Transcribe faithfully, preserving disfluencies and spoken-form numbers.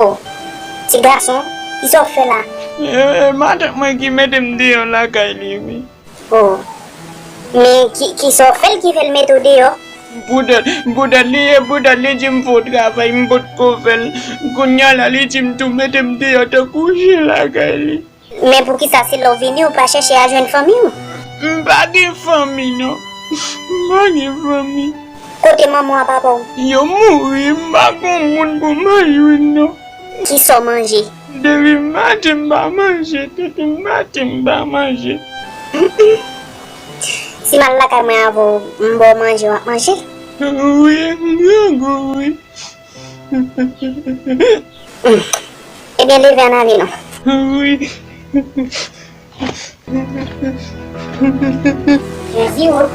Oh, ti gason, kisa w fè la? E, e, matant mwen ki mete m deyò lakay li, wi. Oh. Men ki, kisa w fè l ki fè l mete w deyò? Poutèt, poutèt li, e poutèt li di m fè yon travay, m potko fè l. Kounye a la, li di m tou mete m deyò tankou chen lakay li. Men poukisa se lè w vini, ou pa chèche al jwenn fanmi w? M pa gen fanmi, non. M pa gen fanmi. Kote manman w ak papa w? Yo mouri, m pa gen moun pou mwen jwenn, non. Kisa w manje? Depi maten m pa manje, depi maten m pa manje. Si m al lakay mwen avè w, m ba w manje, w ap manje? Wi, m grangou, wi. Ebyen, leve ann ale non. Wi. Jezi, o.